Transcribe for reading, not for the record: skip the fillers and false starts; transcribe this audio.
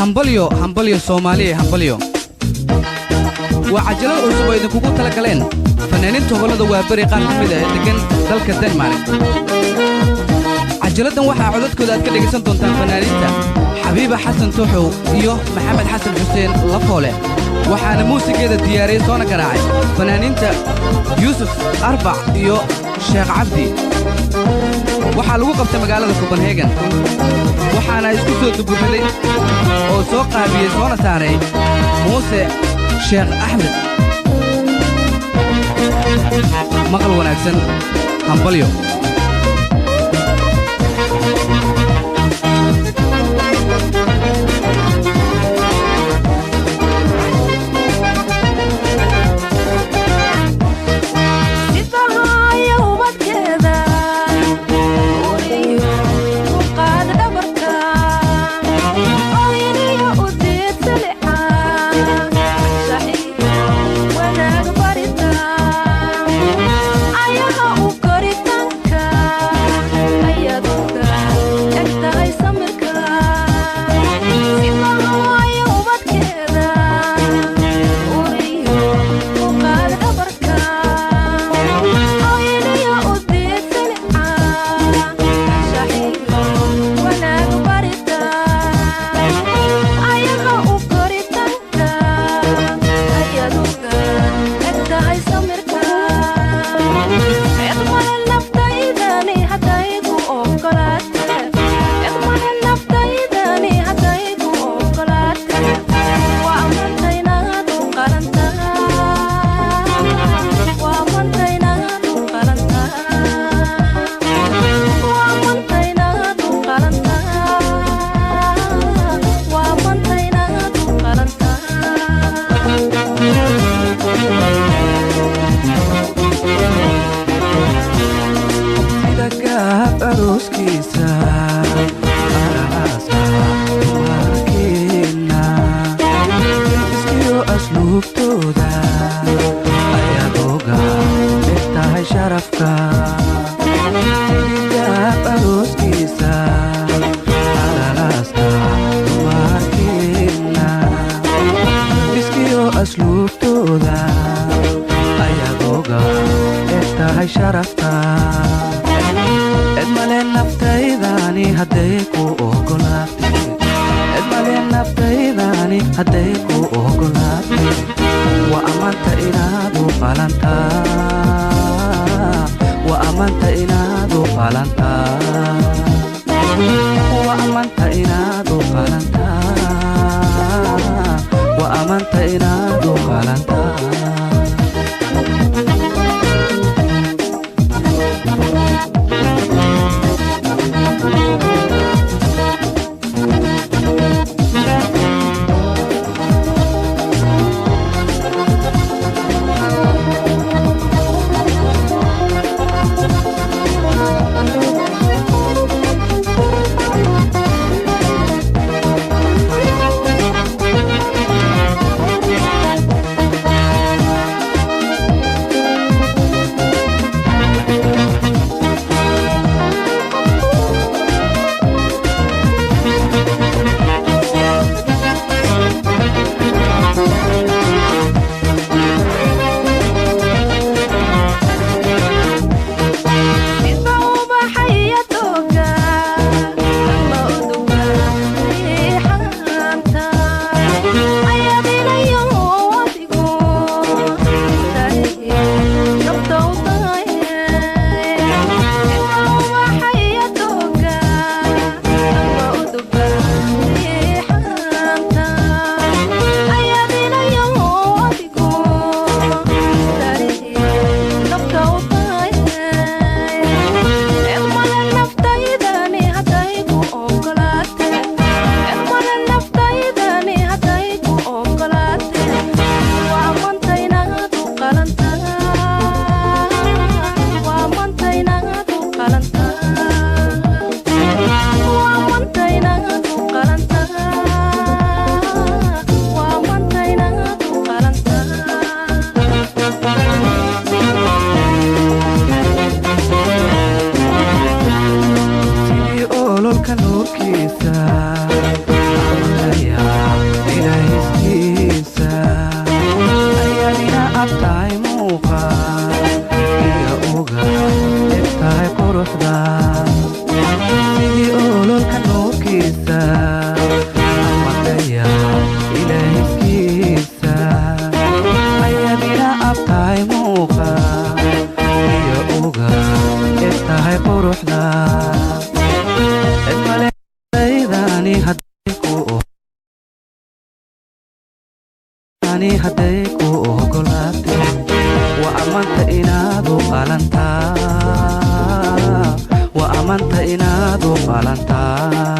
Hambalyo, hambalyo Soomaaliya, hambalyo! Waa cajalad cusub oo idinkugu tala galeen fannaaniinta hobollada Waaberi, qaar ka mid a ee deggan dalka Denmark. Cajaladdan waxaa codadkooda aad ka dhegaysan doontaan fannaaniinta Xabiiba Xasan Tuxow iyo Maxamed Xasan Xuseen Lafoole. Waxaana muusigeeda diyaariyey soona garaacay fannaaniinta Yuusuf Arbac iyo Sheekh Cabdi. Waxaa lagu qabtay magaalada Kobenhegan, waxaana isku soo duburiday oo soo qaabiyey soona saaray Muuse Sheekh Axmed. Maqal wanaagsan, hambalyo. Sifahaya ubadkeeda uriyo ku qaad dhabarka, oyniyo u diid silica, shaxiyo wanaag barita, ayaha u koritanka ayaduga eg tahay samirka. Sifahaya ubadkeeda uriyo ku qaad dhabarka, oyniyo u diid silica, shaxiyo wanaag barita, ayaha u koritanka ayaduga eg tahay samirka. Cidmale naftaydani hadday ku ogolaate, cidmale naftaydani hadday ku ogolaate, waa amantaynaad u qalantaa, waa amantaynaad u qalantaa, waa amantaynaad u qalantaa, waa amantaynaad u qalantaa. Sida gaab arooskiisa araaska dumarkeenna, iskiyo asluubtooda ayaad oga eg tahay sharafka. Sida gaab arooskiisa araaska dumarkeenna, iskiyo asluubtooda ayaad oga eg tahay sharafta. Cidmale naftaydani hadday ku ogolaatay, cidmale naftaydani hadday ku ogolaatay, waa ammaanta inaad u qalantaa, waa ammaanta inaad u qalantaa, waa ammaanta inaad u qalantaa, waa ammaanta inaad u qalantaa. Sifa ubaxaya tooga ama uduga riixaanta, ayadinayo adigu nafta u tahay. Sifa ubaxaya tooga ama uduga riixaanta, ayadinayo adigu nafta u tahay. Cidmale naftaydani hadday ku ogolaate, cidmale naftaydani hadday ku ogolaate, waa amantaynaad u qalantaa, waa amantaynaad u qalantaa, waa amantaynaad u qalantaa, waa amantaynaad u qalantaa. Sidii ololka nuurkiisa. hadday ku ani hadday ku ogolaatay, waa ammaanta inaad u qalantaa, waa ammaanta inaad u qalantaa.